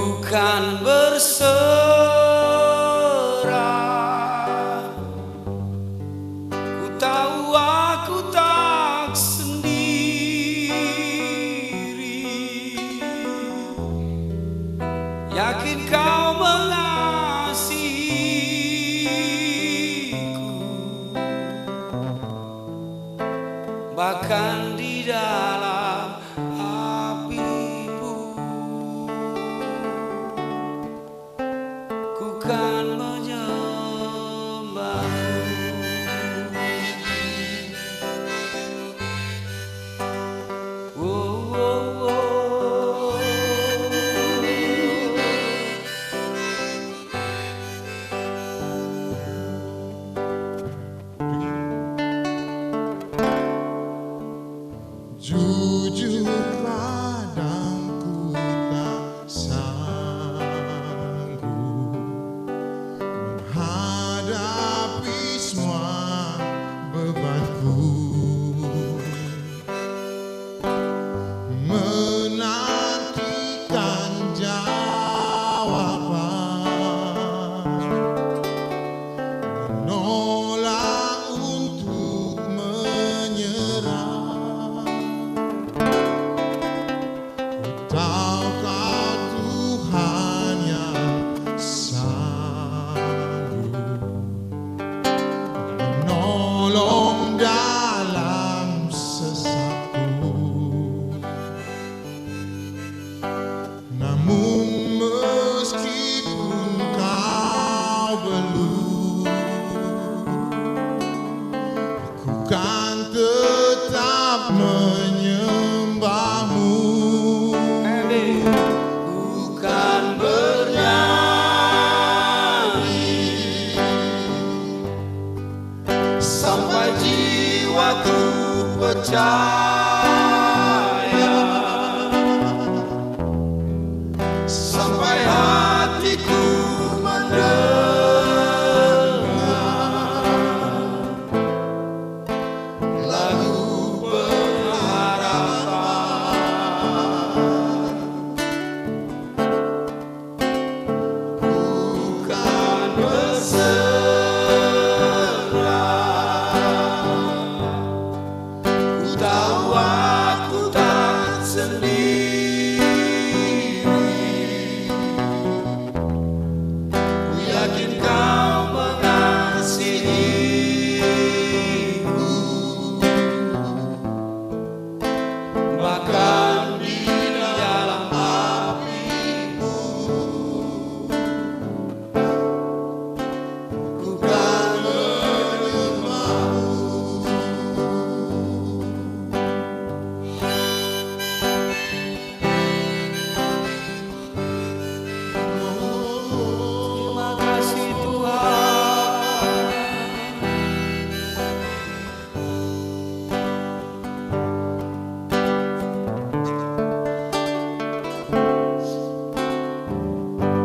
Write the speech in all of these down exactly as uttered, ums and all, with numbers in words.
Ku kan berserah, ku tahu aku tak sendiri. Yakin kau mengasihiku, bahkan di dalam api pun. Ku kan menyembahmu. Oh, oh, oh. Jujur kadang ku tak sanggup menghadapi semua bebanku. Menantikan jawaban, menolak untuk menyerah. Tahukah Tuhan yang sanggup menolong dalam sesatku. Namun meskipun kau belum, ku kan tetap menyembahmu. Ku kan bernyanyi sampai jiwaku percaya, sampai hatiku mendengar lagu pengharapan. Ku kan berserah, ku tahu aku tak sendiri. Ku yakin kau mengasihiku, bahkan di dalam api pun ku kan menyembahmu. Terima kasih, Tuhan.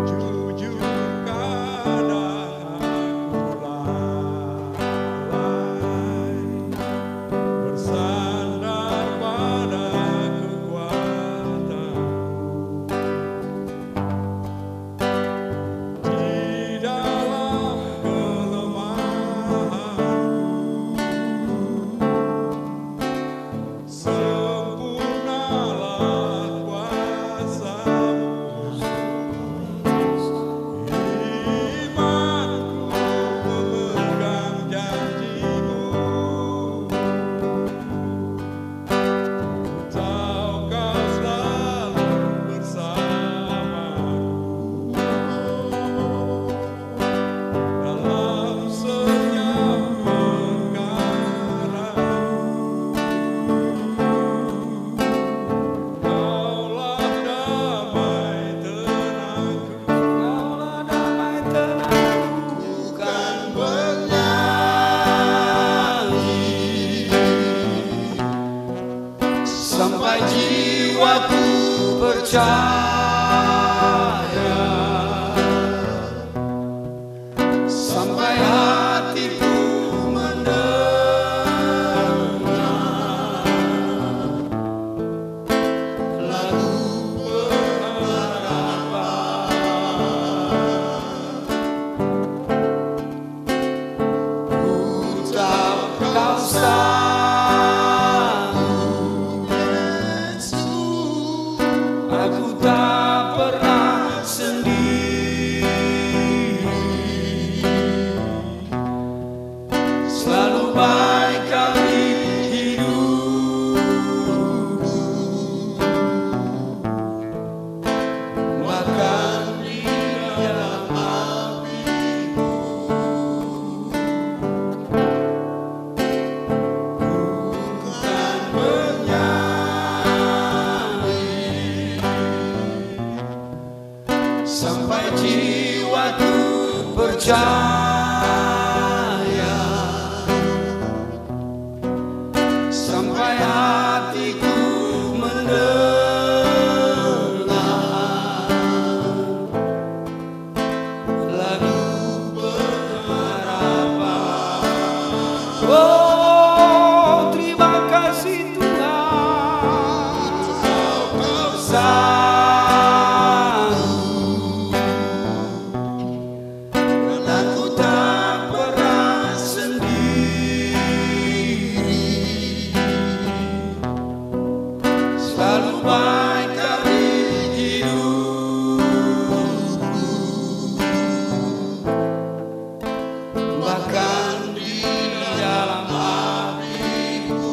Jujur kadang aku lalai bersandar pada kekuatanku. Di dalam kelemahanku, sempurnalah kuasa-Mu. Imanku memegang janji-Mu. Kau selalu bersamaku dalam setiap perkara. Kaulah damai tenangku. Kaulah damai tenangku. Ku kan bernyanyi sampai jiwaku percaya, sampai hatiku mendengar lagu pengharapan. Ku tak pernah sendiri, selalu baik kami hidupku, bahkan di dalam apiku. Ku kan menyanyi sampai jiwaku percaya, sampai hatiku mendengar lagu pengharapan. Oh, terima kasih Tuhan, Kau sanggup. Karena ku tak pernah sendiri, selalu baik kami hidupku, bahkan di dalam apiku.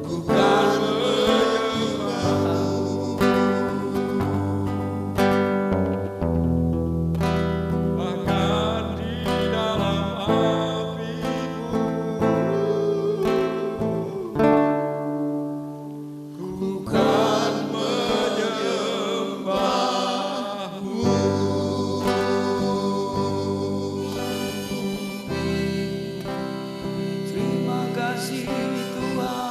Ku kan menyembahmu, bahkan di dalam apiku. Ku kan menyembahmu. Terima kasih, Tuhan.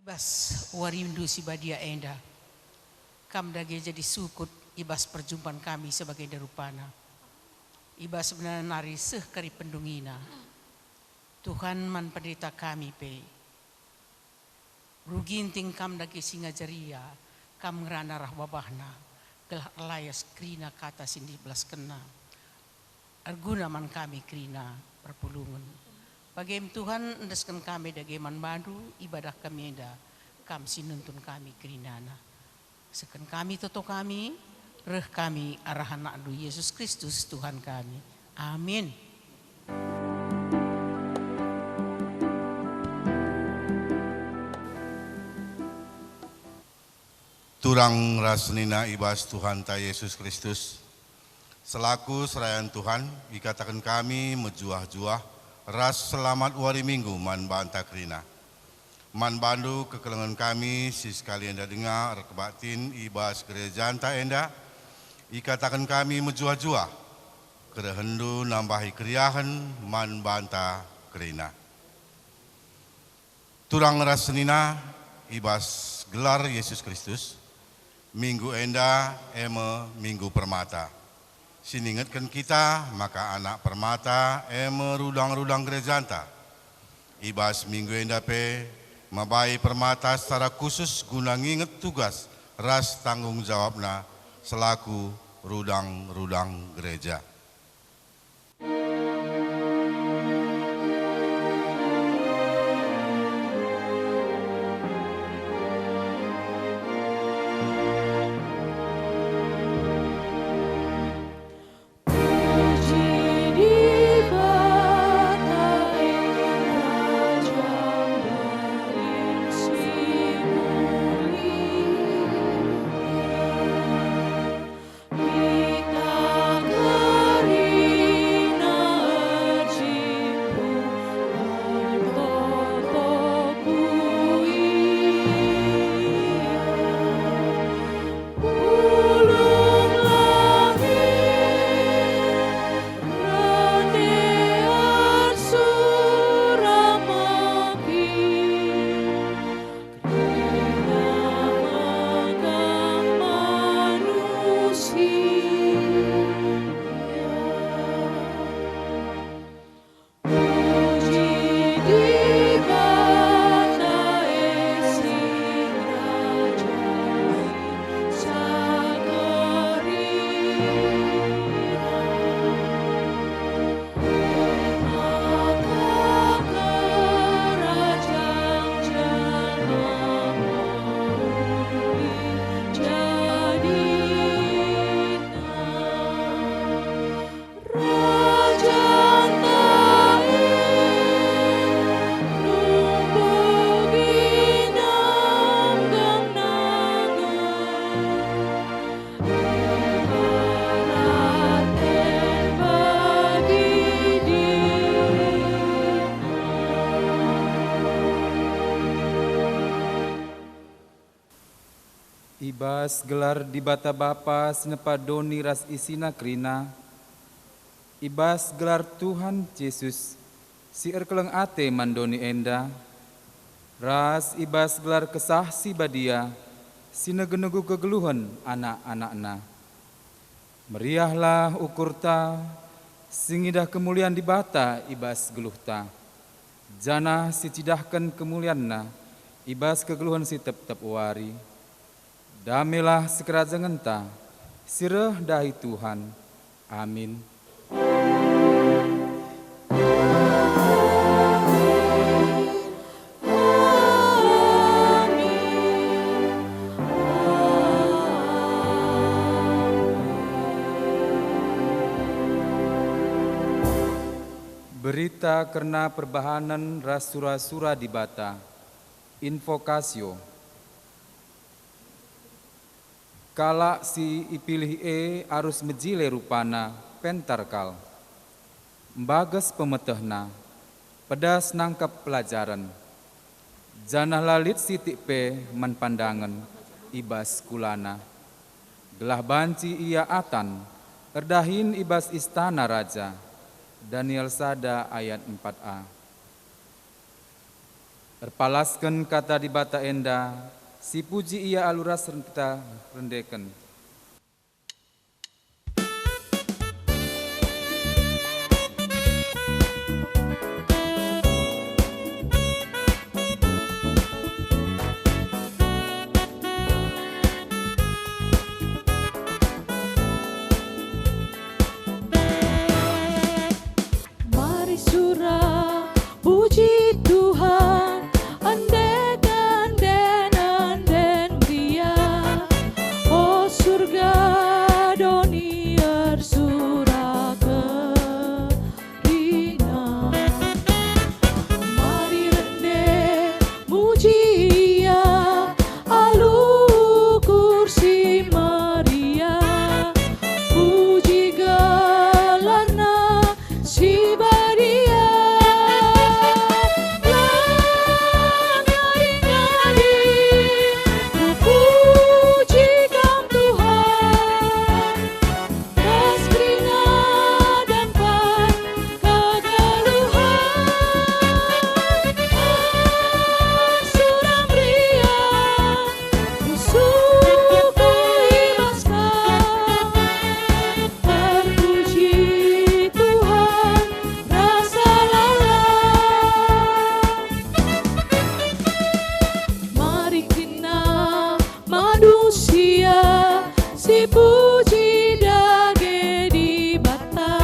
I bas warindu si badia enda, kam dage jadi sukut i bas perjumpan kami sebagai nda rupana. I bas bena nari seh kari pendungina. Tuhan, man pendeta kami pe. Rugi nting kam dage si ngajaria, kam ngerana rah babahna, gelah erlayas kerina kata si nibelaskenna. Erguna man kami kerina perpulungen. Bagem Tuhan, endesken kami dage man bandu ibadah kami enda, kam si nuntun kami kerinana. Sehken kami toto kami, reh kami arah AnakNdu Yesus Kristus Tuhan kami. Amin. Turang ras senina i bas Tuhanta Yesus Kristus. Selaku serayan Tuhan, ikataken kami mejuah-juah ras selamat wari Minggu man banta kerina. Man bandu kekelengen kami si sekali enda denga erkebaktin i bas gerejanta enda, ikataken kami mejuah-juah kerehenndu nambahi keriahen man banta kerina. Turang ras senina i bas gelar Yesus Kristus, Minggu enda e me Minggu Permata, si ningetken kita maka anak permata e me rudang-rudang gerejanta. I bas Minggu enda pe mabai permata secara khusus guna nginget tugas ras tanggung jawabna selaku rudang-rudang gereja. Bas gelar Dibata Bapa si nepa doni ras isina kerina, i bas gelar Tuhan Jesus si erkeleng ate man doni enda, ras i bas gelar Kesah Si Badia si negu-negu kegeluhen anak-anakNa. Meriahlah ukurta si ngidah kemulian Dibata i bas geluhta, janah si cidahken kemulianNa i bas kegeluhen si tep-tep wari. Damelah sikerajangenta si reh dahi Tuhan. Amin. Berita kerna perbahanen ras sura-sura Dibata. Invokasio. Kalak si ipilih e arus mejile rupana, pentar kal. Mbages pemetehna, pedas nangkap pelajaren, janah la lit sitik pe man pandangen i bas sekulana, gelah banci ia atan erdahin i bas istana raja. Daniel sada ayat empat a. Erpalasken kata Dibata enda, sipuji ia alu ras kita rendeken. Mari sura puji Tuhan, endeken enden-enden meriah. O surga, doni ersura kerina. Mari rende muji Ia, alu ukur si meriah, puji gelarNa si badia. Lang ngadi-ngadi kupuji Kam, Tuhan, ras keringat dan pan kegeluhen. Ersura meriah, pusuhku i bas Kam. Terpuji Tuhan rasa lalap. Mari kerina manusia si puji dage Dibata.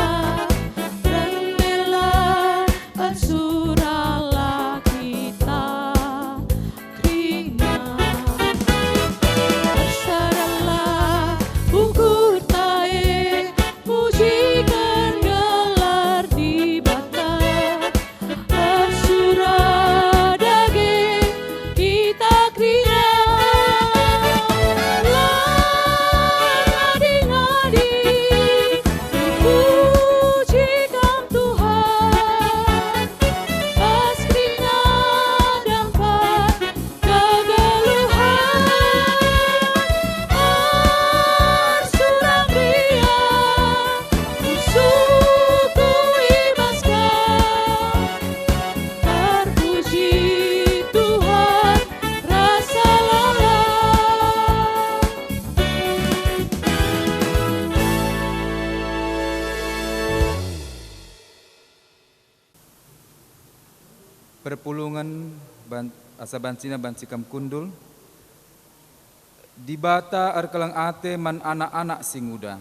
Rendelah, ersuralah kita kerina. Ersadalah ukurta e, mujiken gelar Dibata. Ersura dage kita kerina. Lang ngadi-ngadi puji Kam, Tuhan. Bas keringat dan pan kegeluhen, ersura meriah, pusuhku i bas Kam. Terpuji Tuhan rasa lalap. Perpulungen ban-, asa bancina banci kam kundul. Dibata erkeleng ate man anak-anak si nguda.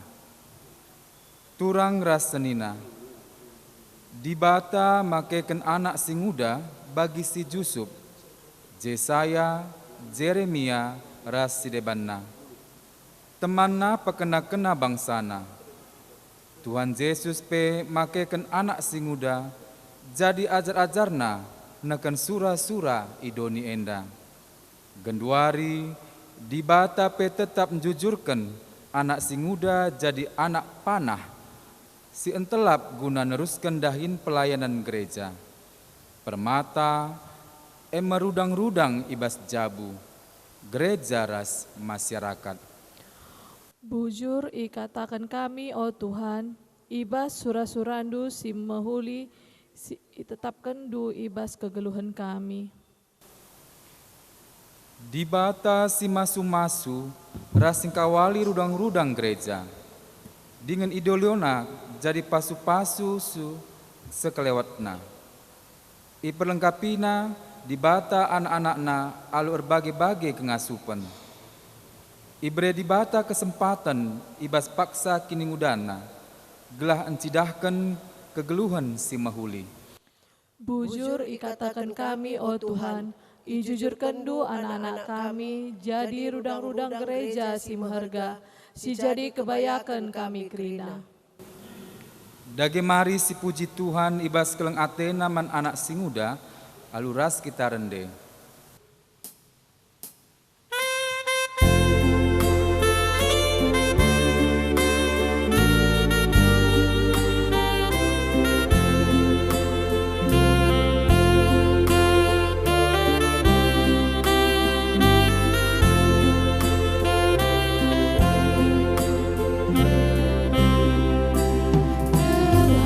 Turang ras senina. Dibata makeken anak si nguda bagi si Jusup, Jesaya, Jeremia, ras si debanna. Temanna pekena-kena bangsaNa. Tuhan Jesus pe makeken anak si nguda jadi ajar-ajarNa neken sura-sura i doni enda. Genduari, Dibata pe tetap njujurken anak si nguda jadi anak panah si entelap guna nerusken dahin pelayanan gereja. Permata e merudang-rudang i bas jabu. Gereja ras masyarakat. Bujur ikataken kami, o Tuhan, i bas sura-suraNdu si mehuli, si itetapkenNdu i bas kegeluhen kami. Dibata si masu-masu ras ngkawali rudang-rudang gereja, dingen idoliona jadi pasu-pasu su sekelewetna. Iperlengkapina Dibata anak-anakNa alu erbage-bage kengasupen. Ibere Dibata kesempaten i bas paksa kiningudanNa, gelah encidahken kegeluhen si mehuli. Bujur ikataken kami, o Tuhan, ijujurkenNdu anak-anak kami jadi rudang-rudang gereja si meherga, si jadi kebayaken kami kerina. Dage mari sipuji Tuhan i bas keleng ateNa man anak si nguda, alu ras kita rende.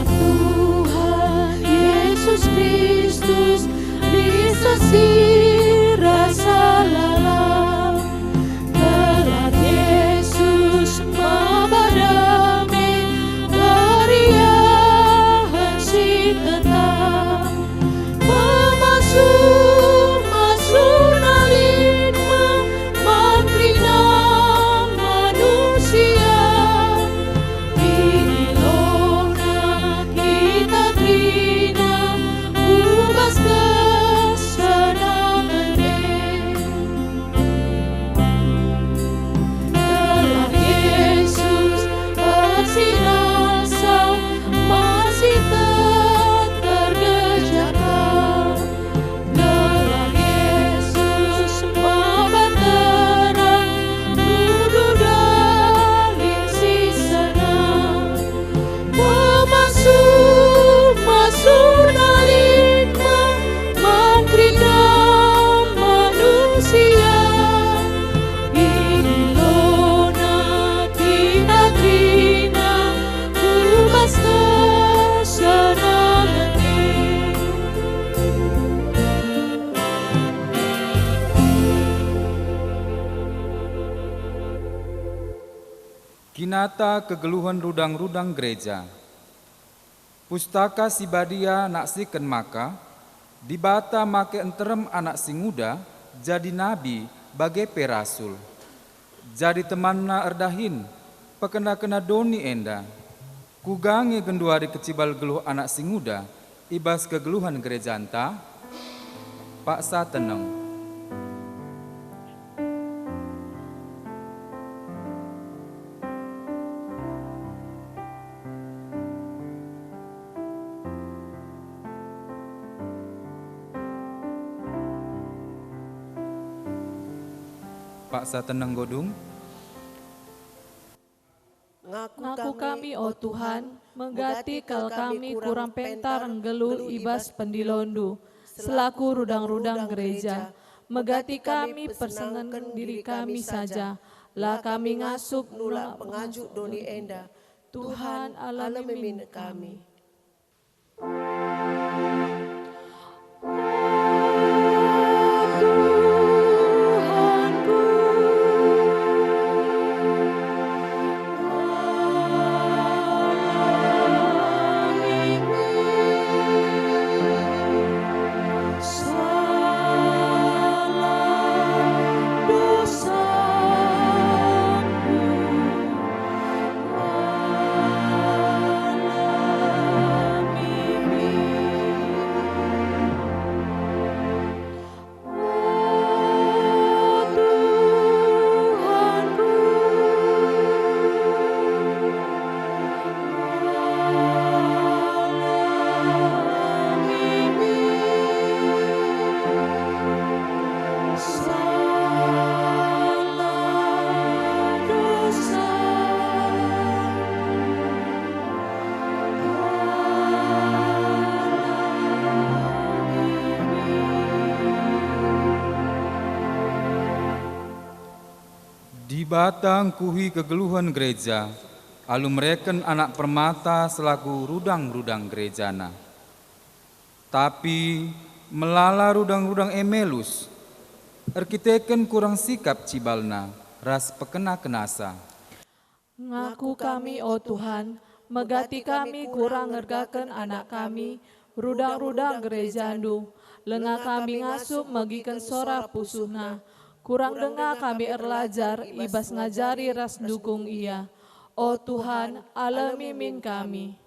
Tuhan Yesus Kristus, lisa si rasa lalap. Gelar Yesus maba dame, keriahen si tetap. Pemasu-masuna lit me man kerina manusia. Idilona kita kerina ku bas kesenangen e. Gelar Yesus ersinalsal, masih tergejakan. Gelar Yesus maba terang, nuduh dalil si senang. Pemasu-masuna lit me man kerina manusia. Idilona kita kerina ku bas kesenangen e. Kinata kegeluhen rudang-rudang gereja. Pustaka Si Badia naksiken maka Dibata make nterem anak si nguda jadi nabi bage pe rasul. Jadi temanna erdahin, pekena-kena doni enda. Kuga nge genduari kecibal geluh anak si nguda i bas kegeluhen gerejanta? Paksa teneng. Paksa teneng, godung. Ngaku kami, o Tuhan, megati kal kami kurang pentar nggeluh i bas pendilonNdu selaku rudang-rudang gereja. Megati kami persengenken diri kami saja, la kami ngasup nulak penganjuk doni enda. Tuhan, alemi min kami. Dibata ngkuhi kegeluhen gereja alu mereken Anak Permata selaku rudang-rudang gerejana. Tapi melala rudang-rudang e melus, erkiteken kurang sikap cibalna ras pekena-kenasa. Ngaku kami, o Tuhan, megati kami kurang ngergaken anak kami, rudang-rudang gerejandu. Langa kami ngasup megiken sora pusuhna. Kurang denga kami erlajar i bas ngajari ras ndukung ia. O Tuhan, alemi min kami.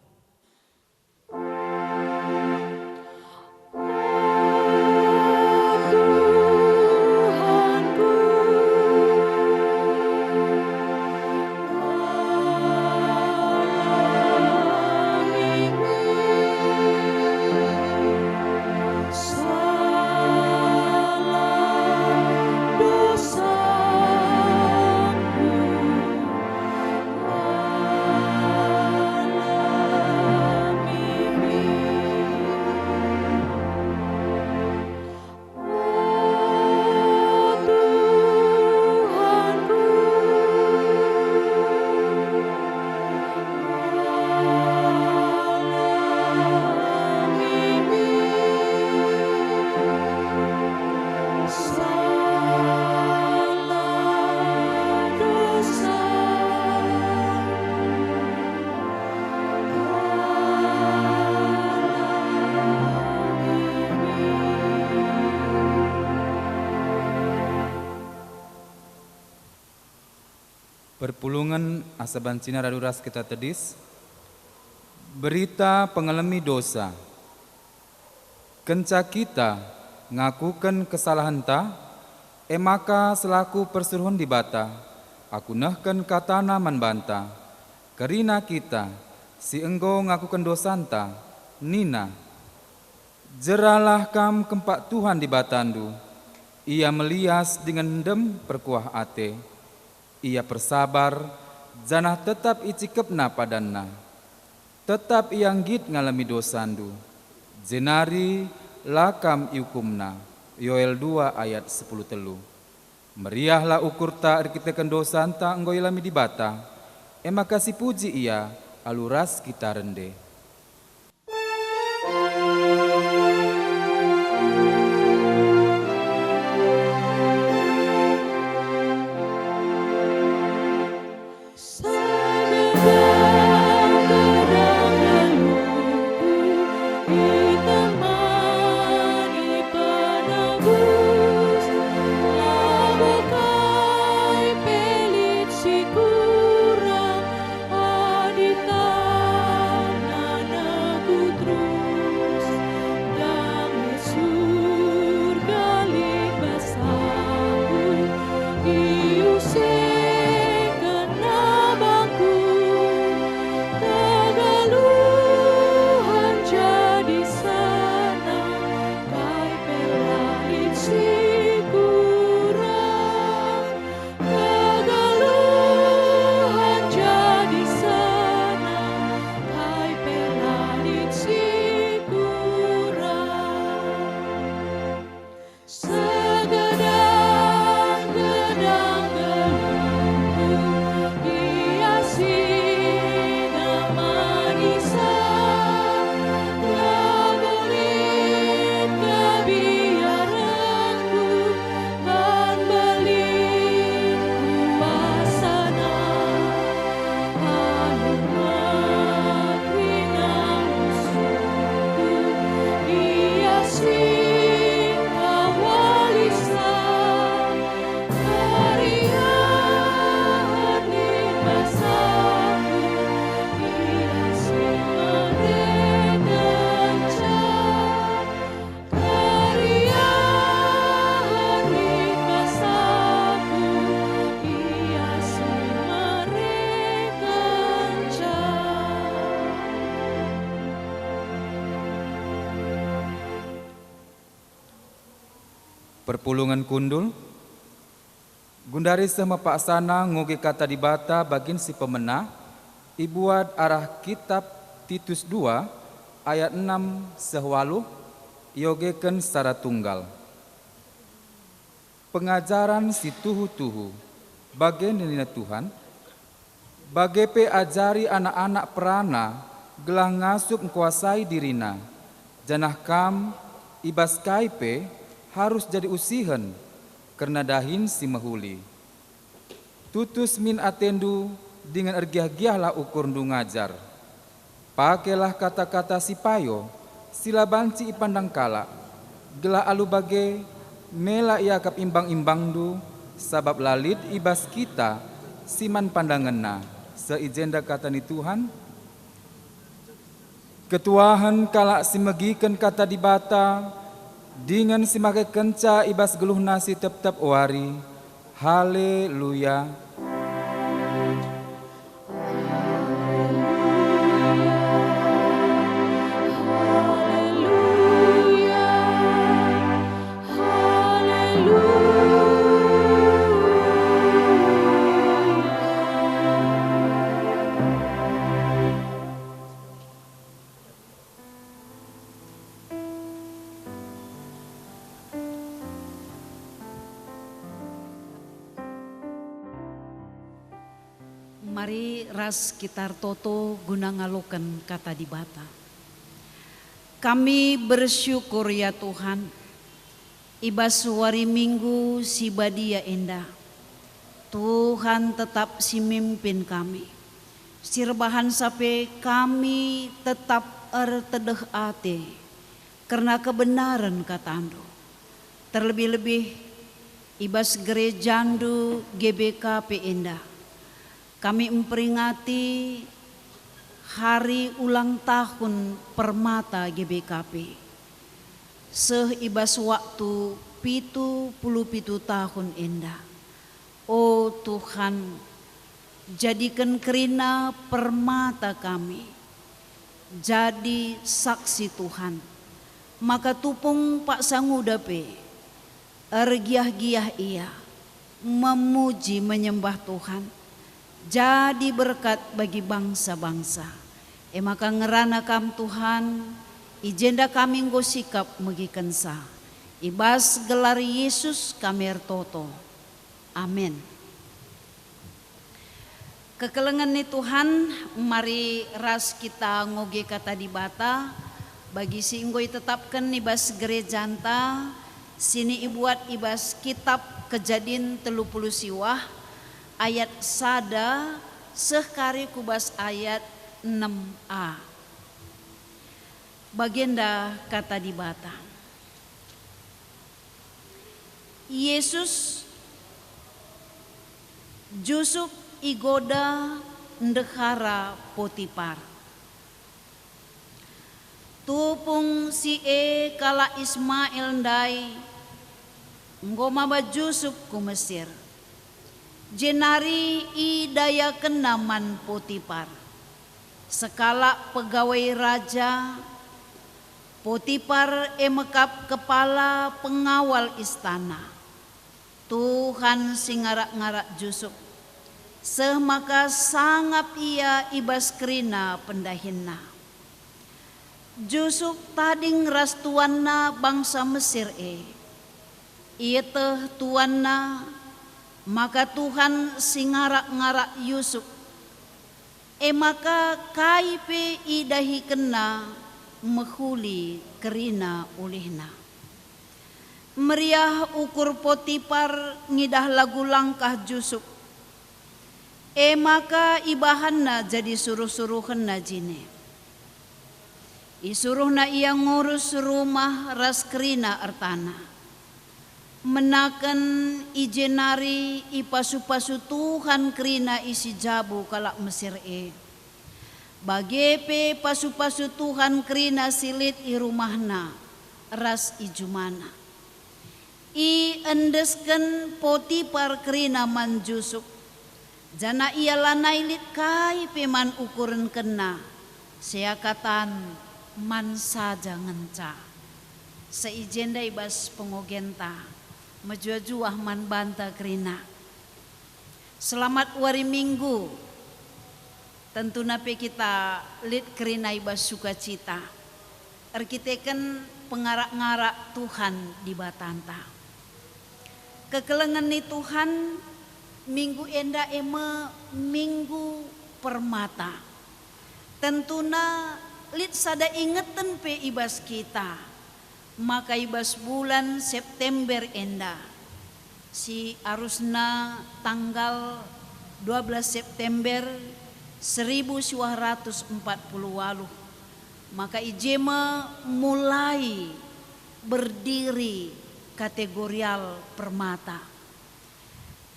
Perpulungen asa bancina radu ras kita tedis, berita pengelemi dosa. Kenca kita ngakuken kesalahenta, e maka selaku persuruhen Dibata, aku nehken katana man banta. Kerina kita si enggo ngakuken dosanta, nina, "Jeralah kam kempak Tuhan Dibatandu, Ia melias dingen ndem perkuah ate." Ia persabar, janah tetap icikepna padanna. Tetap ia nggit ngalemi dosandu, jenari la kam iukumna. Yoel dua ayat sepuluh telu. Meriahlah ukurta erkiteken dosanta enggo ialemi Dibata, e maka sipuji Ia alu ras kita rende. Adi tanana ku terus, damai surga lit bas aku, iuseken abangku, kegeluhen jadi senang, kai pe la lit si kurang. Kegeluhen jadi senang, kai pe la lit si kurang. Segedang-gedang geluhku, ia si ngemani sa, labo lit kebiarenku, Pembelin kuasana, anumat ringan musuhku, ia si ngawalisa, keriahen lit bas aku, ia si mereken ca. Keriahen lit bas aku, ia si mereken ca. Perpulungen kundul. Gundari seh me paksana ngugi Kata Dibata bagin si pemena, ibuat arah kitap Titus dua ayat enam seh waluh, iogeken secara tunggal. Pengajaren si tuhu-tuhu, Bage nina Tuhan, bage pe ajari anak-anak perana gelah ngasup ngkuasai dirina, janah kam i bas kai pe harus jadi usihen kerna dahin si mehuli. Tutus min atendu dingen ergiah-giahlah ukurndu ngajar. Pakelah kata-kata si payo, si la banci ipandang kalak, gelah alu bage mela iakap imbang-imbangndu, sabap la lit i bas kita si man pandangenna. Seh i jenda kata ni Tuhan. Ketuahen kalak si megiken kata Dibata, dingen si makekenca i bas geluhna si tep-tep wari. Haleluya! Mari ras kita ertoto guna ngaloken Kata Dibata. Kami bersyukur, ya Tuhan, i bas wari Minggu si badia enda. Tuhan tetap si mimpin kami. Si erbahanca pe kami tetap ertedeh ate kerna kebenaren KataNdu. Terlebih-lebih i bas gerejaNdu G B K P enda, kami memperingati hari ulang tahun Permata G B K P, seh i bas waktu pitu puluh pitu tahun enda. O Tuhan, jadiken kerina Permata kami jadi saksi Tuhan, maka tupung paksa nguda pe ergiah-giah ia memuji menyembah Tuhan, jadi berkat bagi bangsa-bangsa. E maka ngerana Kam, Tuhan, i jenda kami enggo sikap megikenca. I bas gelar Yesus kami ertoto. Amin. Kekelengen ni Tuhan, mari ras kita ngoge Kata Dibata, bagi si enggo itetapken i bas gerejanta, si nibuat i bas Kitab Kejadin telu puluh siwah, ayat sada seh kari ku bas ayat enem a. Bagenda Kata Dibata. Yesus, Jusup igoda ndehara Potipar. Tupung si e kalak Ismail ndai enggo maba Jusup ku Mesir, jenari idayakenna man Potipar, sekalak pegawai raja. Potipar e mekap kepala pengawal istana. Tuhan si ngarak-ngarak Jusup, seh maka sangap ia i bas kerina pendahinna. Jusup tading ras tuanna bangsa Mesir e. Ieteh tuanna maka Tuhan si ngarak-ngarak Jusup. E maka kai pe idahikenna mehuli kerina ulihna. Meriah ukur Potipar ngidah lagu langkah Jusup. E maka ibahanna jadi suruh-suruhenna jine. Isuruhna ia ngurus rumah ras kerina ertana. Menaken i je nari ipasu-pasu Tuhan kerina isi jabu kalak Mesir e. Bage pe pasu-pasu Tuhan kerina si lit i rumahna ras i jumana. Iendesken Potipar kerina man Jusup, janah ia lanai lit kai pe man ukurenkenna, seakatan man saja ngenca. Seh i jenda i bas pengogenta, mejuah-juah man banta kerina. Selamat wari Minggu. Tentuna pe kita lit kerina i bas sukacita, erkiteken pengarak-ngarak Tuhan Dibatanta. Kekelengen ni Tuhan, Minggu enda e me Minggu Permata. Tentuna lit sada ingeten pe i bas kita, maka i bas bulan September enda, si arusna tanggal dua belas September seribu siwah ratus empat puluh waluh, maka i je me mulai berdiri kategorial permata.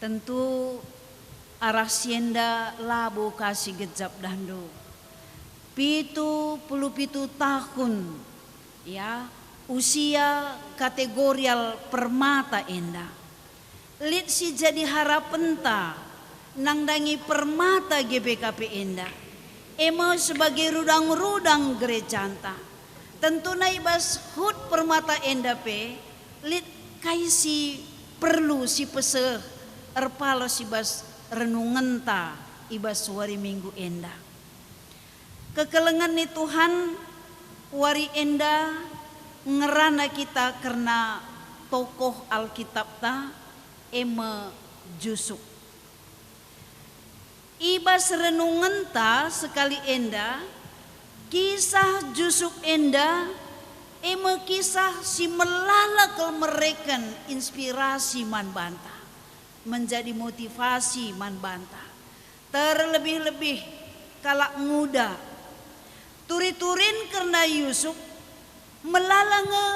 Tentu arah si enda labo ka si gejap dahndu. Pitu puluh pitu tahun, ya, usia kategorial permata enda. Lit si jadi harapenta nandangi permata G B K P enda, e me sebagai rudang-rudang gerejanta. Tentuna i bas hut permata enda pe lit kai si perlu si peseh erpalos i bas renungenta i bas wari Minggu enda. Kekelengen ni Tuhan, wari enda ngerana kita kerna tokoh Alkitapta, e me Jusup. I bas renungenta sekali enda, kisah Jusup enda e me kisah si melala kal mereken inspirasi man banta, menjadi motivasi man banta, terlebih-lebih kalak nguda. Turi-turin kerna Jusup, melala nge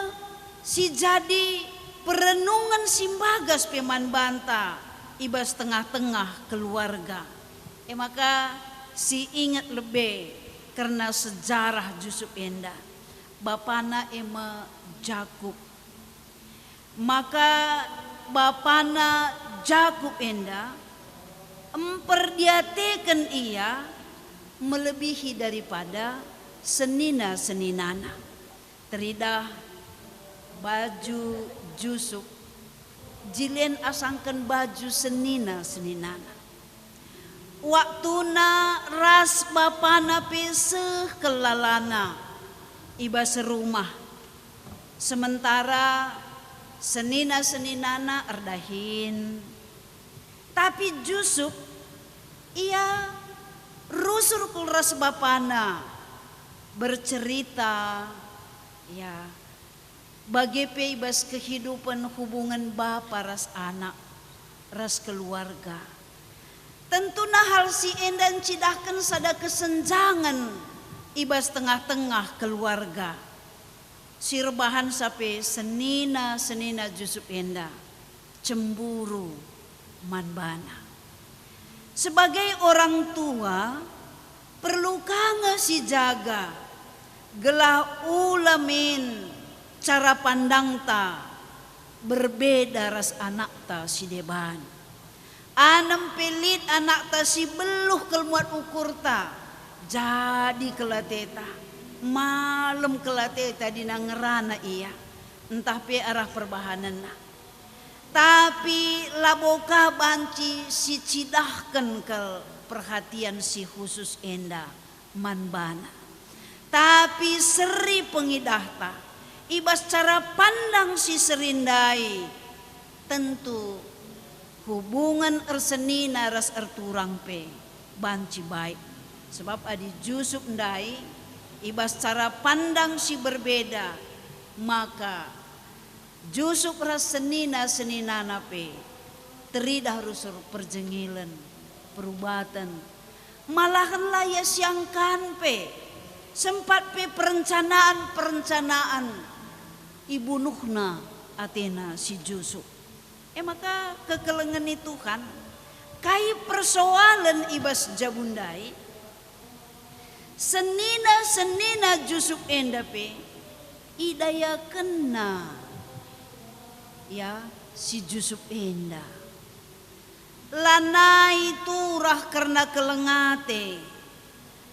si jadi perenungen si mbagas pe man banta i bas tengah-tengah keluarga. E maka si inget lebe kerna sejarah Jusup enda. Bapana e me Jakup. Maka bapana Jakup enda mperdiateken ia melebihi daripada senina-seninana. Teridah baju Jusup, jilin asangken baju senina-seninana. Waktuna ras bapana pe seh kal lalana i bas rumah, sementara senina-seninana erdahin. Tapi Jusup, ia rusur kal ras bapana, bercerita, ya, bage pe i bas kehidupen hubungen bapa ras anak, ras keluarga. Tentuna hal si enda ncidahken sada kesenjangen i bas tengah-tengah keluarga. Si erbahanca pe senina-senina Jusup enda cemburu man bana. Sebagai orang tua, perlu ka nge sijaga gelah ula min cara pandangta berbeda ras anakta si deban. Anem pe lit anakta si beluh kal muat ukurta, jadi kal ateta, malem kal ateta dina ngerana ia, ntah pe arah perbahanenna. Tapi labo ka banci sicidahken kal perhatian si khusus enda man bana. Tapi seri pengidahta, i bas cara pandang si seri ndai, tentu hubungen ersenina ras erturang pe banci baik. Sebab adi Jusup ndai, i bas cara pandang si berbeda, maka Jusup ras senina-seninana pe teridah rusur perjengilen, perubaten. Malahan la ia siangkan pe, sempat pe perencanaan-perencanaan ibunuhna atena si Jusup. E maka kekelengen ni Tuhan, kai persoalen i bas jabu ndai? Senina-senina Jusup enda pe idayakenna, ya, si Jusup enda. Lanai turah kerna keleng ate,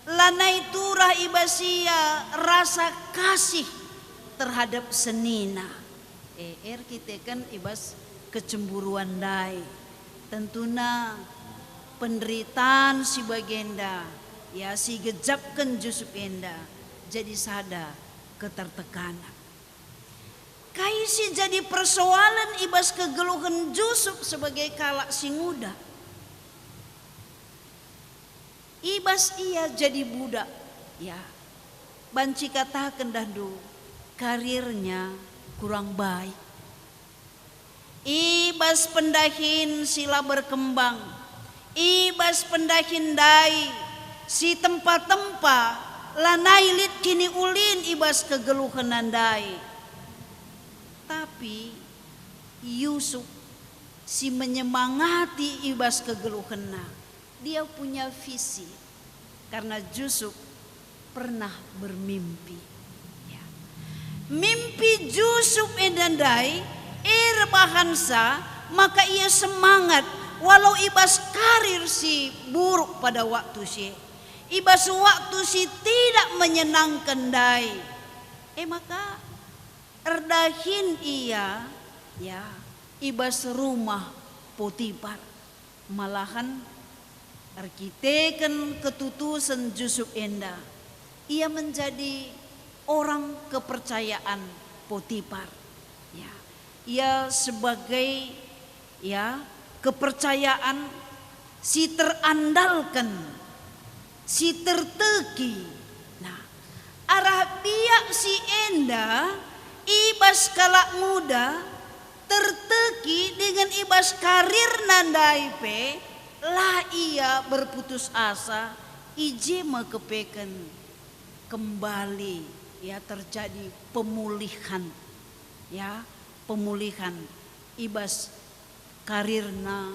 lanai turah i bas ia rasa kasih terhadap senina. E, erkiteken i bas kecemburuan ndai. Tentuna penderitaan si bagenda, ya, si gejapken Jusup enda jadi sada ketertekanen. Kai si jadi persoalen i bas kegeluhen Jusup sebagai kalak si nguda? I bas ia jadi budak, ya, banci kataken dahndu, karirnya kurang baik. I bas pendahin si la berkembang, i bas pendahin ndai si tempa-tempa, lanai lit kiniulin i bas kegeluhenna ndai. Tapi Yusuf si menyemangati i bas kegeluhenna, dia punya visi, karena Yusuf pernah bermimpi. Ya. Mimpi Yusuf enda ndai, erbahansa maka ia semangat walau i bas karir si buruk pada waktu si e, i bas waktu si tidak menyenangkan ndai. E maka erdahin ia, ya, i bas rumah Potipar. Malahan erkiteken ketutusen Yusuf enda, ia menjadi orang kepercayaan Potipar. Ya, ia sebagai, ya, kepercayaan si terandalken, si terteki. Nah, arah biak si enda i bas kalak nguda terteki dingen i bas karirna ndai pe la ia berputus asa, i je me kepeken kembali, ya, terjadi pemulihan, ya, pemulihan i bas karirna,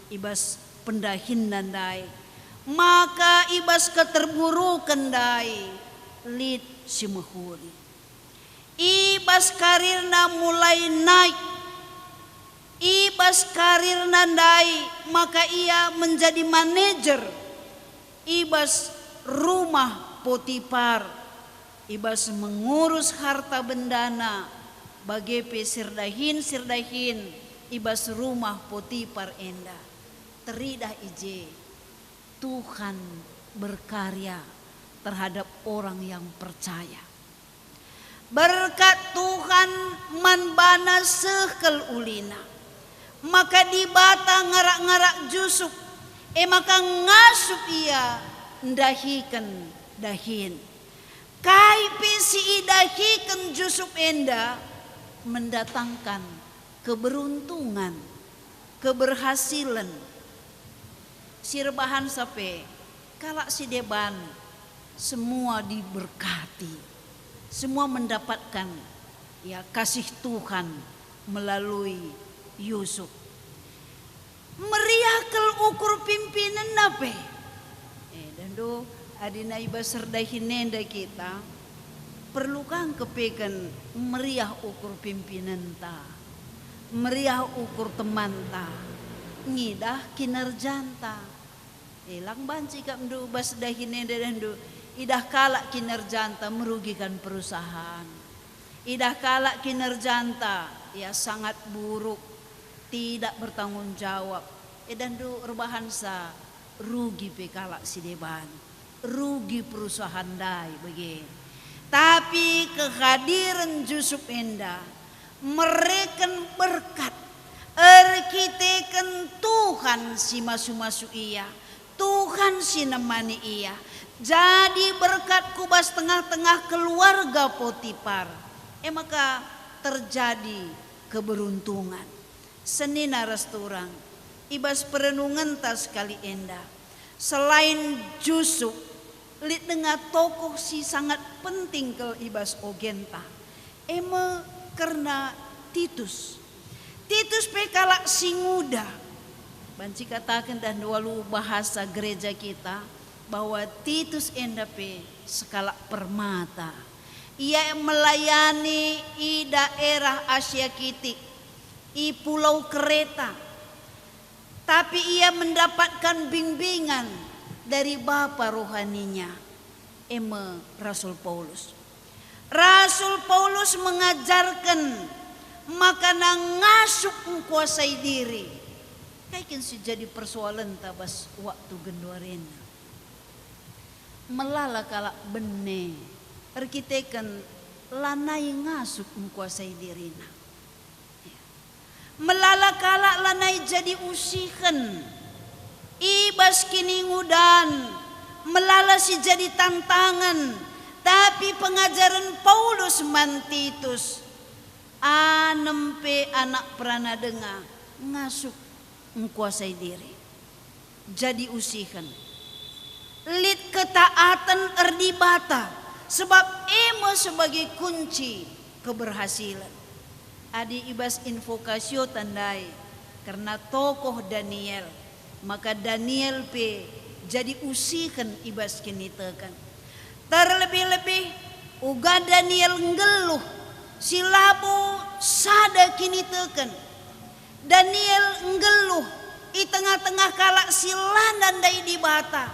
i bas pendahinna ndai, maka i bas keterburuken ndai lit si mehuli. I bas karirna mulai naik, i bas karirna ndai maka ia menjadi manajer, i bas rumah Potipar, i bas mengurus harta bendana, bage pe sirdahin-sirdahin i bas rumah Potipar enda. Teridah i je Tuhan berkarya terhadap orang yang percaya. Berkat Tuhan man bana seh kal ulina. Maka Dibata ngarak-ngarak Jusup, e maka ngasup ia ndahiken dahin. Kai pe si idahiken Jusup enda mendatangkan keberuntungan, keberhasilen. Si erbahansa pe, kalak si deban, semua diberkati, semua mendapatkan, ya, kasih Tuhan melalui Yusuf. Meriah kal ukur pimpinenna pe. Eh, dahndu, adi na i bas erdahin enda kita, perlu ka ngkepeken meriah ukur pimpinenta, meriah ukur temanta, ngidah kinerjanta. Eh, lang banci kap ndu bas dahin enda dahndu, idah kalak kinerjanta merugikan perusahaan. Idah kalak kinerjanta, ya, sangat buruk, tidak bertanggung jawab. Eh, dahndu erbahansa rugi pe kalak si deban, rugi perusahaan ndai bage. Tapi kehadiren Jusup enda mereken berkat erkiteken Tuhan si masu-masu ia, Tuhan si nemani ia. Jadi berkat ku bas tengah-tengah keluarga Potipar. E maka terjadi keberuntungan. Senina ras turang, i bas perenungenta sekali enda, selain Jusup, lit denga tokoh si sangat penting kal i bas ogenta, e me kerna Titus. Titus pe kalak si nguda. Banci kataken dahndu alu bahasa gereja kita, bahwa Titus enda pe sekalak permata. Ia melayani i daerah Asia Kitik, i pulau Kreta. Tapi ia mendapatkan bimbingan dari bapa rohaninya, e me Rasul Paulus. Rasul Paulus mengajarken maka ngasup ngkuasai diri. Kai kin si jadi persoalenta bas waktu genduari enda? Melala kalak bene erkiteken lanai ngasup ngkuasai dirina. Melala kalak lanai jadi usihen i bas kiningudan, Melala si jadi tantangen, tapi pengajaren Paulus man Titus, anem pe anak perana denga ngasup engkuasai diri. Jadi usihen. Lit ketaaten erdibata, sebab e me sebagai kunci keberhasilen. Adi i bas invokasio tandai kerna tokoh Daniel, maka Daniel pe jadi usihen i bas kiniteken. Terlebih-lebih uga Daniel nggeluh si labo sada kiniteken. Daniel nggeluh i tengah-tengah kalak si la nandai Dibata,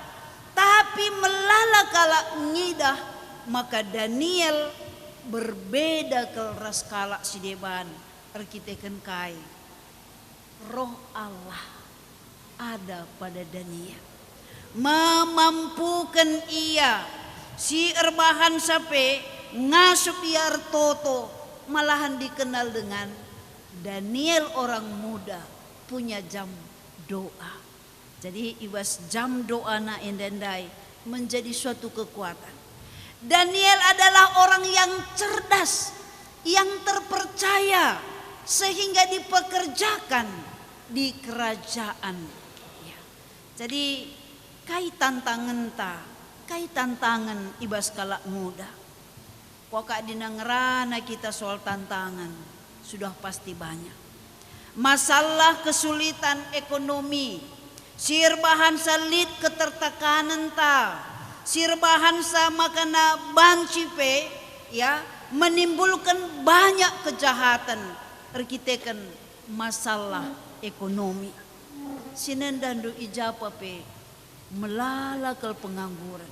tapi melala kalak ngidah maka Daniel berbeda kal ras kalak si deban erkiteken kai? Roh Allah ada pada Daniel, memampuken ia si erbahansa pe ngasup ia ertoto, malahan dikenal dengan Daniel orang muda punya jam doa. Jadi, i bas jam doana enda ndai menjadi suatu kekuatan. Daniel adalah orang yang cerdas, yang terpercaya, sehingga dipekerjakan di kerajaan. Ya. Jadi, kai tantangenta, kai tantangen i bas kalak muda? Kuakap adi ngerana kita soal tantangan, sudah pasti banyak. Masalah kesulitan ekonomi, si erbahansa lit ketertekanenta, si erbahansa makana banci pe, ya, menimbulken banyak kejahaten erkiteken masalah ekonomi. Si nendahndu i japa pe melala kal pengangguren.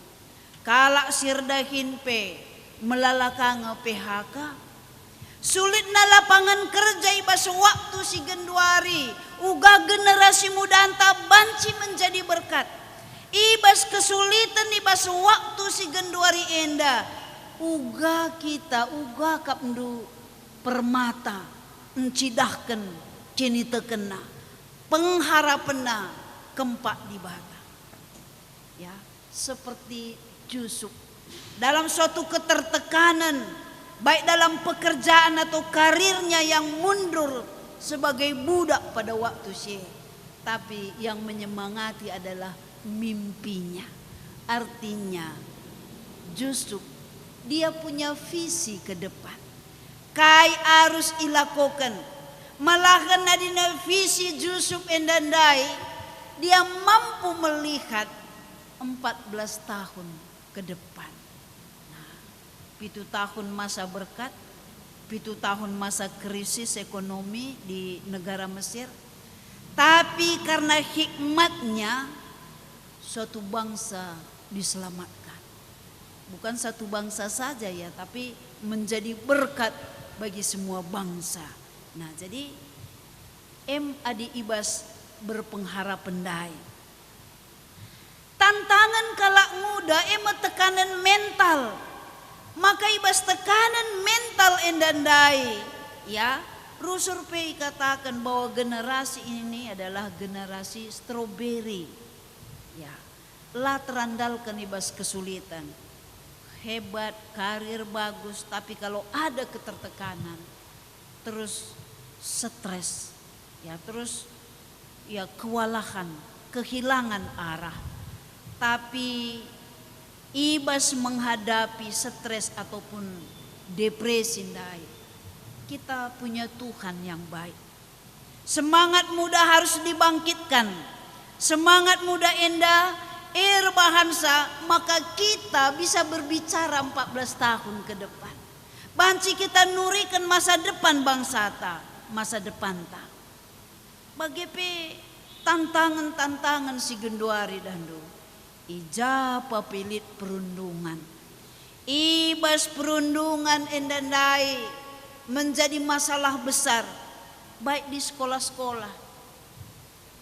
Kalak si erdahin pe melala ka nge P H K. Sulitna lapangan kerja i bas waktu si genduari, uga generasi mudanta banci menjadi berkat. I bas kesulitan i bas waktu si genduari enda, uga kita, uga akapndu permata ncidahken kinitekenna, pengharapenna kempak Dibata. Ya, seperti Jusup. Dalam suatu ketertekanan, baik dalam pekerjaan atau karirnya yang mundur sebagai budak pada waktu si e, tapi yang menyemangati adalah mimpinya. Artinya, Jusup, dia punya visi ke depan. Kai arus ilakoken? Malahan adina visi Jusup enda ndai, dia mampu melihat empat belas tahun ke depan. Nah, pitu tahun masa berkat, pitu tahun masa krisis ekonomi di negara Mesir. Tapi karena hikmatnya, suatu bangsa diselamatkan. Bukan satu bangsa saja, ya, tapi menjadi berkat bagi semua bangsa. Nah, jadi em adi i bas berpengharapen ndai. Tantangen kalak muda e me tekanen mental. Maka i bas tekanen mental enda ndai, ya, rusur pe ikataken bahwa generasi ini adalah generasi strawberry. Ya, la terandalken i bas kesulitan. Hebat, karir bagus, tapi kalau ada ketertekanan, terus stres, ya, terus, ya, kewalahan, kehilangan arah. Tapi i bas menghadapi stres ataupun depresi ndai, kita punya Tuhan yang baik. Semangat muda harus dibangkitkan. Semangat muda enda erbahansa maka kita bisa berbicara empat belas tahun ke depan. Banci kita nuriken masa depan bangsata, masa depanta. Bage pe tantangen-tantangen si genduari dahndu. I ja pe lit perundungan. I bas perundungan enda ndai menjadi masalah besar, baik di sekolah-sekolah.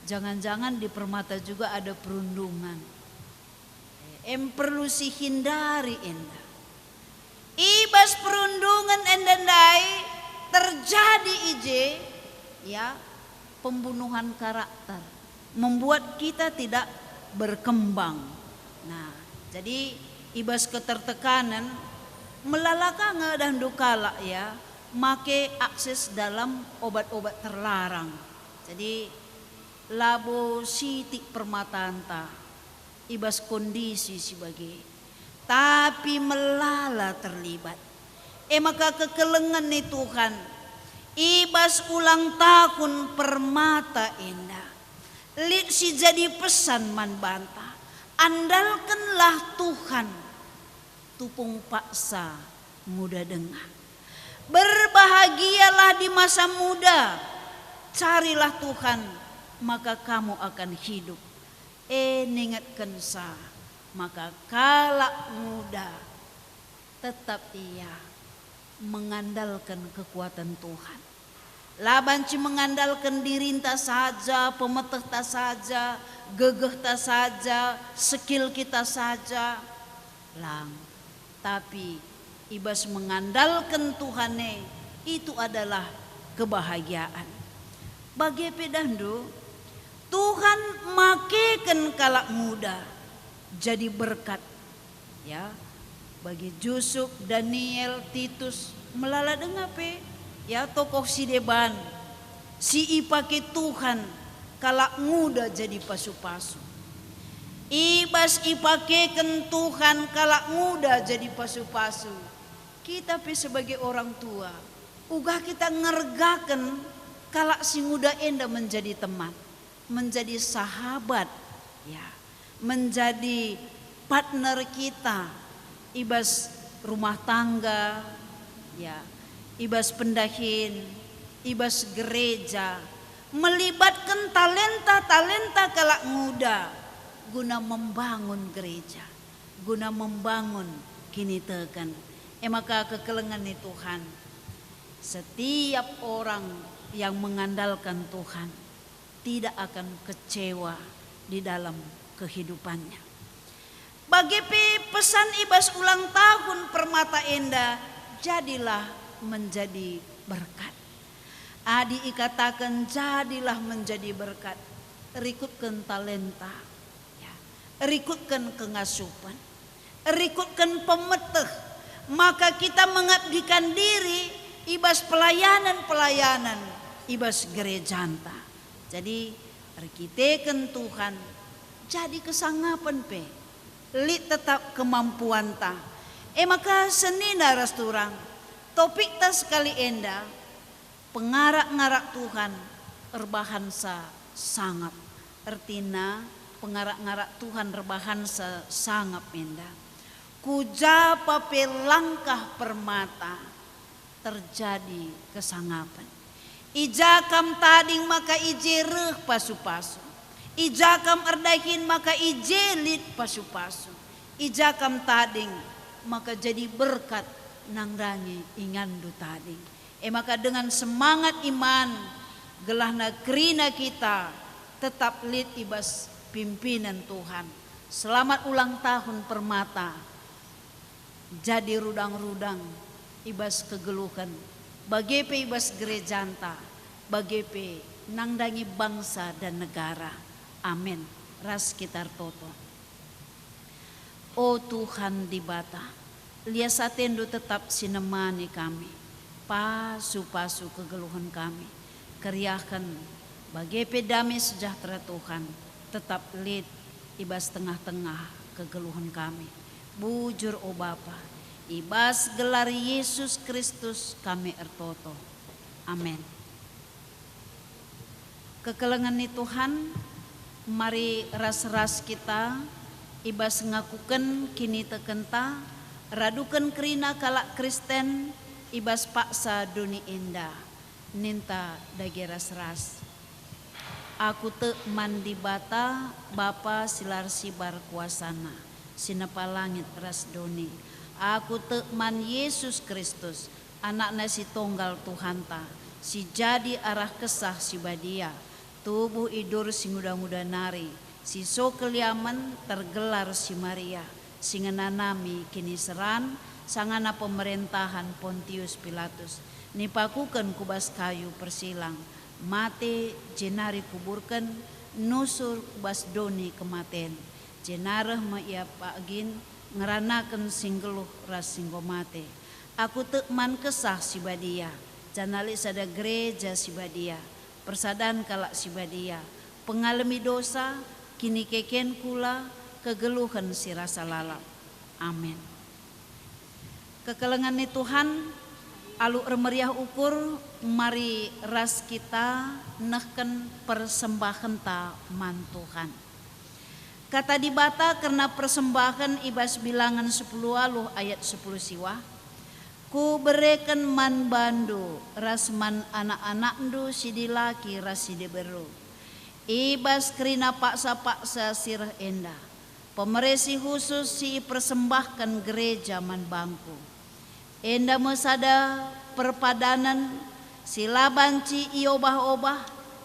Jangan-jangan di permata juga ada perundungan. Em perlu sihindari enda. I bas perundungan enda ndai terjadi i je, ya, pembunuhan karakter, membuat kita tidak berkembang. Nah, Jadi, i bas ketertekanen, melala ka nge dahndu kalak, ya, make akses dalam obat-obat terlarang. Jadi, labo sitik permatanta i bas kondisi si bage, tapi melala terlibat. E maka kekelengen ni Tuhan, i bas ulang tahun Permata enda, lit si jadi pesan man banta, andalkenlah Tuhan, tupung paksa nguda denga. Berbahagialah di masa muda, carilah Tuhan, maka kamu akan hidup. E, ningetkensa, maka kalak nguda tetap ia mengandalken kekuatan Tuhan. La banci mengandalken dirinta saja, pemetehta saja, gegehta saja, skill kita saja. Lang. Tapi i bas mengandalken Tuhan e, itu adalah kebahagiaan. Bage pe dahndu, Tuhan makeken kalak nguda jadi berkat. Ya, bagi Jusup, Daniel, Titus, melala denga pe, ya, tokoh si deban, si ipake Tuhan kalak nguda jadi pasu-pasu. I bas ipakeken Tuhan kalak nguda jadi pasu-pasu, kita pe sebagai orang tua, uga kita ngergaken kalak si nguda enda menjadi teman, menjadi sahabat, ya, menjadi partner kita i bas rumah tangga, ya, i bas pendahin, i bas gereja, melibatken talenta-talenta kalak nguda guna membangun gereja, guna membangun kiniteken. E maka kekelengen ni Tuhan, setiap orang yang mengandalkan Tuhan tidak akan kecewa di dalam kehidupannya. Bage pe pesan i bas ulang tahun Permata enda, jadilah menjadi berkat. Adi ikataken jadilah menjadi berkat, rikutken talenta, ya, rikutken kengasupen, rikutken pemeteh, maka kita mengabdikan diri i bas pelayanan-pelayanan i bas gerejanta. Jadi, erkiteken Tuhan, jadi kesangapen pe, lit tetap kemampuanta. E maka senina ras turang, topikta sekali enda, pengarak-ngarak Tuhan erbahansa sangap. Ertina, pengarak-ngarak Tuhan erbahansa sangap enda. Ku ja pa pe langkah Permata, terjadi kesangapen. I ja kam tading maka i je reh pasu-pasu. I ja kam erdahin maka i je lit pasu-pasu. I ja kam tading maka jadi berkat nandangi inganndu tading. E maka dengan semangat iman, gelahna kerina kita tetap lit i bas pimpinen Tuhan. Selamat ulang tahun Permata. Jadi rudang-rudang i bas kegeluhen, bage pe i bas gerejanta, bage pe nandangi bangsa dan negara. Amin. Ras kita ertoto. O Tuhan Dibata, lias ateNdu tetap sinemani kami, pasu-pasu kegeluhen kami, keriahen, bage pe dame sejahtera Tuhan tetap lit i bas tengah-tengah kegeluhen kami. Bujur, o Bapa, i bas gelar Yesus Kristus kami ertoto. Amin. Kekelengen ni Tuhan, mari ras-ras kita i bas ngakuken kinitekenta, raduken kerina kalak Kristen i bas paksa doni enda. Ninta dage ras-ras. Aku tek man Dibata, Bapa si la ersibar kuasaNa, si nepa langit ras doni. Aku tek man Yesus Kristus, AnakNa si Tonggal Tuhanta, si jadi arah Kesah Si Badia, tubuh i Durs si nguda-nguda nari, si so keliamen, tergelar si Maria, si ngenanami kiniseran sangana pemerentahen Pontius Pilatus, nipakuken ku bas kayu persilang, mate, jenari kuburken, nusur ku bas doni kematen. Jenareh me ia pagin ngeranaken si nggeluh ras si enggo mate. Aku tek man Kesah Si Badia, janah lit sada gereja si badia, persadan kalak si badia, pengalemi dosa, kinikeken kula, kegeluhen si rasa lalap. Amin. Kekelengen ni Tuhan, alu ermeriah ukur, mari ras kita nehken persembahenta man Tuhan. Kata Dibata kerna persembahen i bas Bilangen sepuluh waluh ayat sepuluh siwah, "Kubereken man bandu ras man anak-anakndu si dilaki ras si diberu, i bas kerina paksa-paksa si reh enda, pemere si khusus si ipersembahken gereja man bangKu." Enda me sada perpadanen si la banci iobah-obah,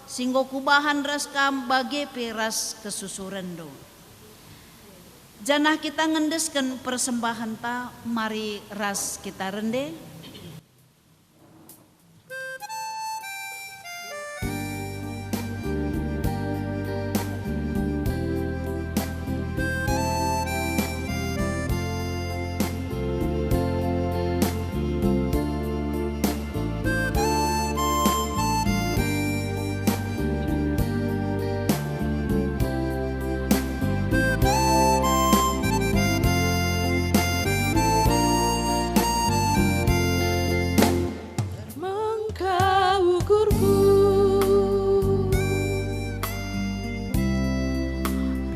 si enggo Kubahan ras kam bage pe ras kesusurenndu. Janah kita ngendesken persembahenta, mari ras kita rende. Mengkau ukurku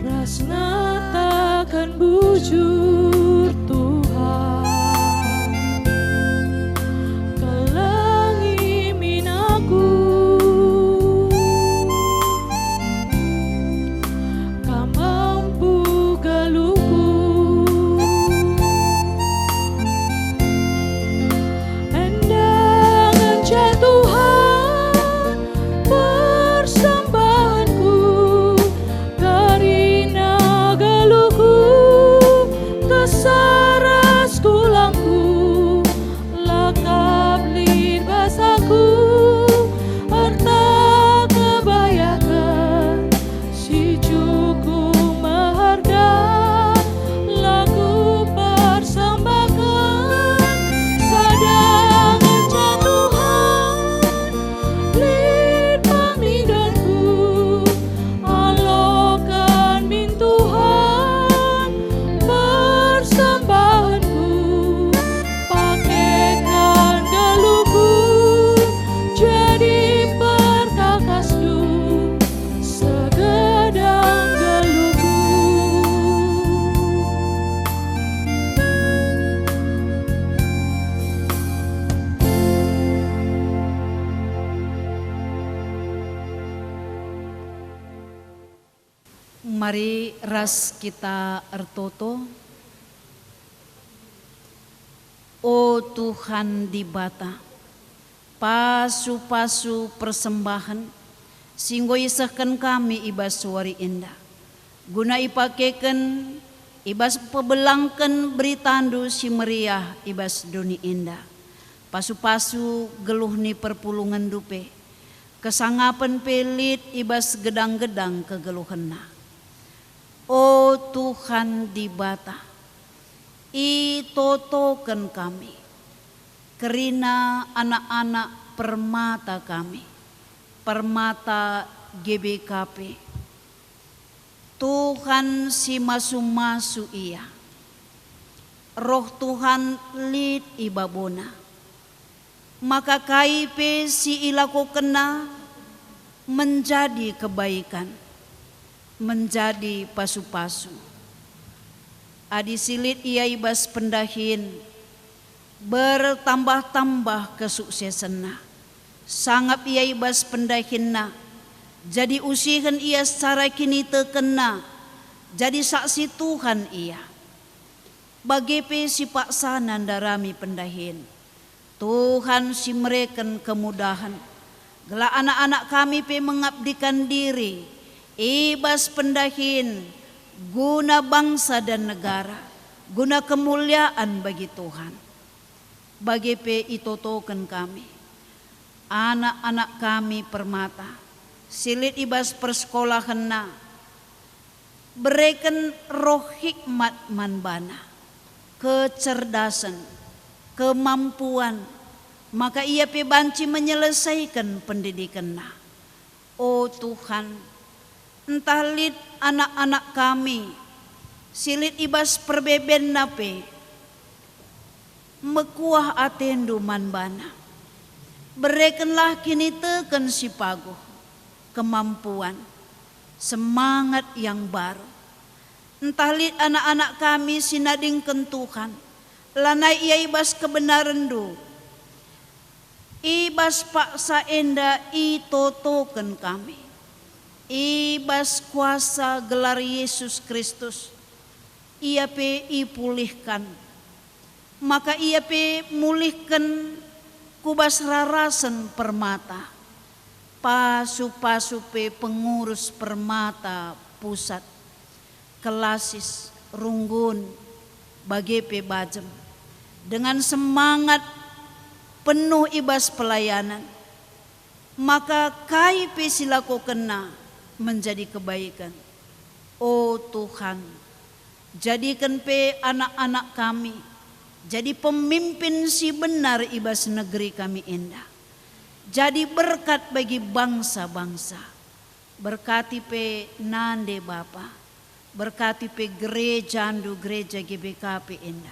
ras ngataken bujur, Tuhan. Kelengi min aku, Kam empu geluhku. Enda ngenca Tuhan persembahenku, kerina geluhku, kesah ras kulangku, la kap lit bas aku erta kebayaken si cukup meherga, la kupersembahken sada ngenca Tuhan. Lit pemindonku, aloken min Tuhan persembahenku, pakeken geluhku jadi perkakasNdu segedang geluhku. Mari ras kita ertoto. O Tuhan Dibata, pasu-pasu persembahen si enggo isehken kami i bas wari enda, guna ipakeken i bas pebelangken beritaNdu si meriah i bas doni enda. Pasu-pasu geluh ni perpulungenNdu pe, kesangapen pe lit i bas gedang-gedang kegeluhenna. O Tuhan Dibata, itotoken kami, kerina anak-anak permata kami, permata G B K P. Tuhan si masu-masu ia. Roh Tuhan lit i babona. Maka kai pe si ilakokenna menjadi kebaikan, menjadi pasu-pasu. Adi si lit ia i bas pendahin, bertambah-tambah kesuksesenna. Sangap ia i bas pendahinna, jadi usihen ia secara kinitekenna, jadi saksi Tuhan ia. Bage pe si paksana ndarami pendahin. Tuhan si mereken kemudahen, gelah anak-anak kami pe mengabdikan diri i bas pendahin guna bangsa dan negara, guna kemuliaan bagi Tuhan. Bage pe itotoken kami anak-anak kami permata, si lit i bas persekolahenna, Bereken roh hikmat man bana, kecerdasen, kemampuan, maka ia pe banci menyelesaiken pendidikenna. O Tuhan, ntah lit anak-anak kami si lit i bas perbebenna pe, mekuah atendu man bana. Berekenlah kiniteken si paguh, kemampuan, semangat yang baru. Ntah lit anak-anak kami si nadingken Tuhan, lanai ia i bas kebenarenndu. I bas paksa enda itotoken kami. I bas kuasa gelar Yesus Kristus, ia pe ipulihkan. Maka ia pe mulihken ku bas rarasen Permata. Pasu-pasu pe pengurus Permata Pusat, Kelasis, Runggun, bage pe Bajem, dengan semangat penuh i bas pelayanan, maka kai pe si lakokenna menjadi kebaiken. O Tuhan, jadiken pe anak-anak kami jadi pemimpin si benar i bas negeri kami enda, jadi berkat bagi bangsa-bangsa. Berkati pe nande Bapa, berkati pe gerejandu, gereja G B K P enda.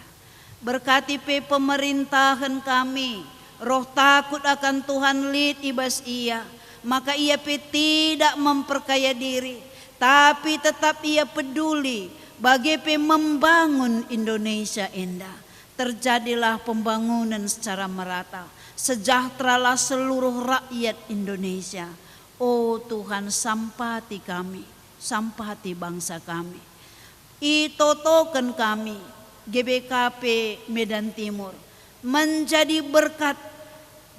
Berkati pe pemerintahen kami, roh takut akan Tuhan lit i bas ia, maka ia pe tidak memperkaya diri, tapi tetap ia peduli, bage pe membangun Indonesia enda. Terjadilah pembangunan secara merata, sejahteralah seluruh rakyat Indonesia. O Tuhan, sampati kami, sampati bangsa kami. Itotoken kami, G B K P Medan Timur, menjadi berkat.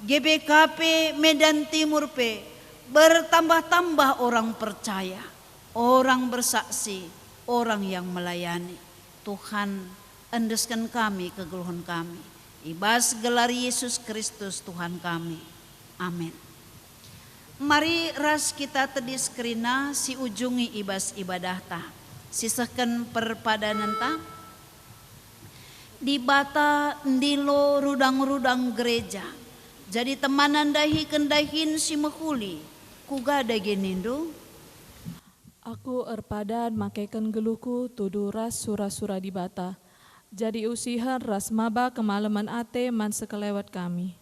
G B K P Medan Timur pe bertambah-tambah orang percaya, orang bersaksi, orang yang melayani. Tuhan, endesken kami kegeluhen kami, i bas gelar Yesus Kristus Tuhan kami. Amin. Mari ras kita tedis kerina si ujungi i bas ibadahta, sisehken perpadanenta. Dibata ndilo rudang-rudang gereja, jadi temana ndahiken dahin si mehuli. Kuga dage nindu? Aku erpadan makeken geluhku tudu ras sura-sura Dibata, jadi usihen ras maba kemalemen ate man sekelewet kami.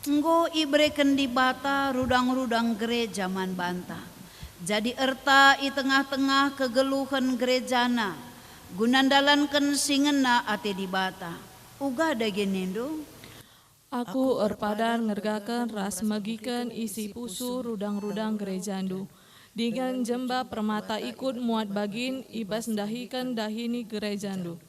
Enggo ibereken Dibata rudang-rudang gereja man banta, jadi erta i tengah-tengah kegeluhen gerejana, guna ndalanken si ngena ate Dibata. Uga dage nindu? Aku erpadan ngergaken ras megiken isi pusu rudang-rudang gerejandu, dingen jemba permata ikut muat bagin i bas ndahiken dahini gerejandu.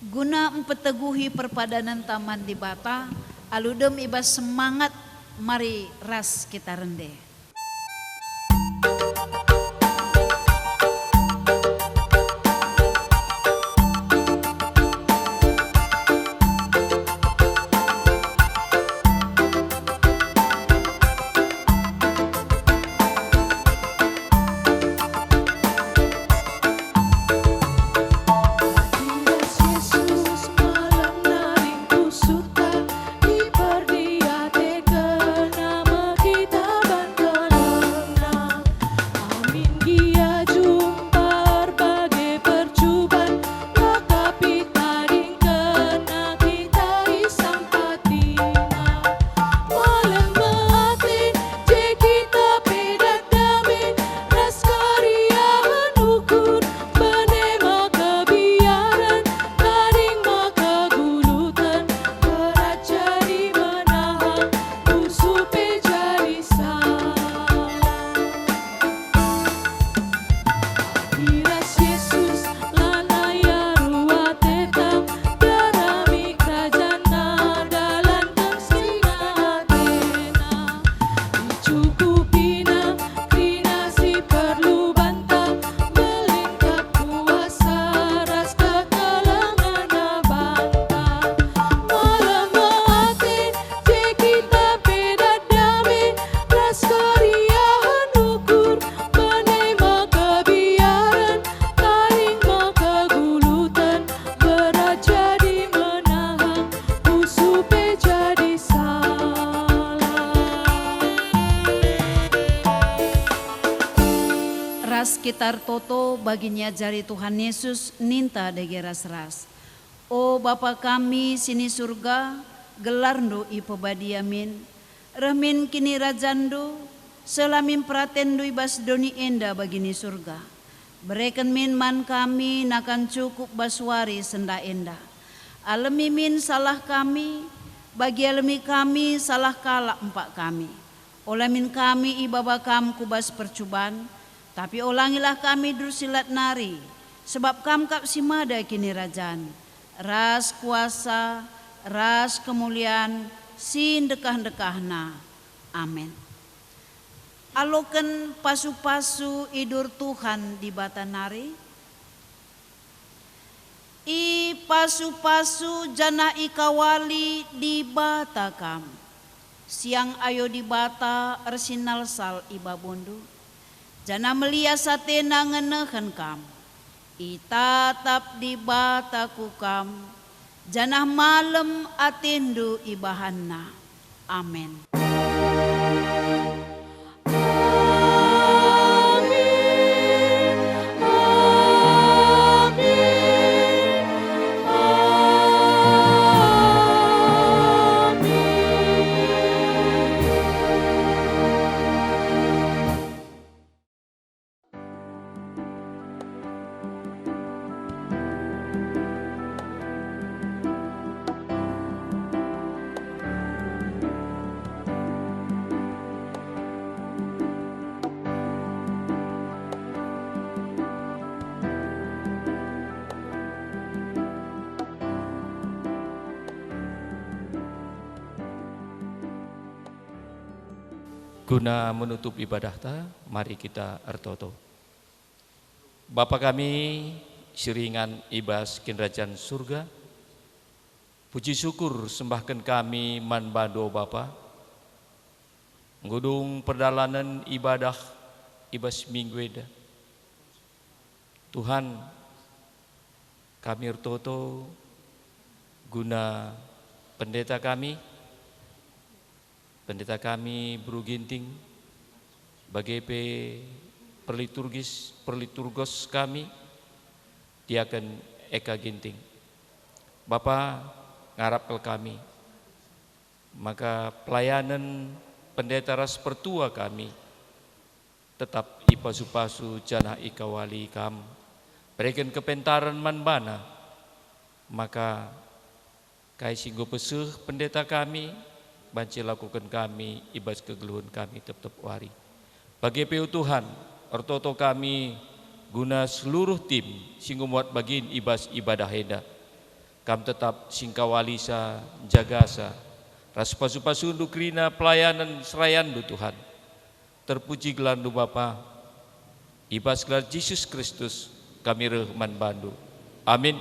Guna mpeteguhi perpadanenta man Dibata, alu dem i bas semangat, mari ras kita rende. Kita ertoto bagi niajari Tuhan Yesus ninta dage ras-ras. O Bapa kami si ni Surga, gelarNdu ipebadia min. Reh min kinirajanNdu, seh la min peratenNdu i bas doni enda bagi ni Surga. Bereken min man kami nakan cukup bas wari sendah enda. Alemi min salah kami, bagi alemi kami salah kalak empak kami. Ola min kami ibaba Kam ku bas percuban, tapi olangilah kami dersilat nari, sebab Kam kap si mada kinirajan, ras kuasa, ras kemulian si ndekah-ndekahna. Amin. Aloken pasu-pasu idur Tuhan Dibata nari. Ipasu-pasu janah ikawali Dibata kam. Siang ayo Dibata ersinalsal i babondu, janah melias ateNa ngenehen kam. Itatap Dibata ku kam, janah malem atendu ibahanNa. Amin. Guna menutup ibadahta, mari kita ertoto. Bapa kami si ringan i bas Kinirajan Surga, puji syukur sembahken kami man Bandu, o Bapa, ngudung perdalanen ibadah i bas minggu enda. Tuhan, kami ertoto guna pendeta kami, Pendeta kami Beru Ginting, bage pe perliturgis, perliturgos kami, Diaken Eka Ginting. Bapa, ngarap kal kami, maka pelayanen pendeta ras pertua kami tetap ipasu-pasu janah ikawali Kam. Bereken kepentaren man bana, maka kai si enggo peseh pendeta kami, banci lakoken kami i bas kegeluhen kami tep-tep wari. Bage pe, o Tuhan, ertoto kami guna seluruh tim si enggo muat bagin i bas ibadah enda. Kam tetap singkawalisa, njagasa, ras pasu-pasundu kerina pelayanen serayandu, Tuhan. Terpuji gelarNdu, Bapa. I bas gelar Jesus Kristus kami reh man Bandu. Amin.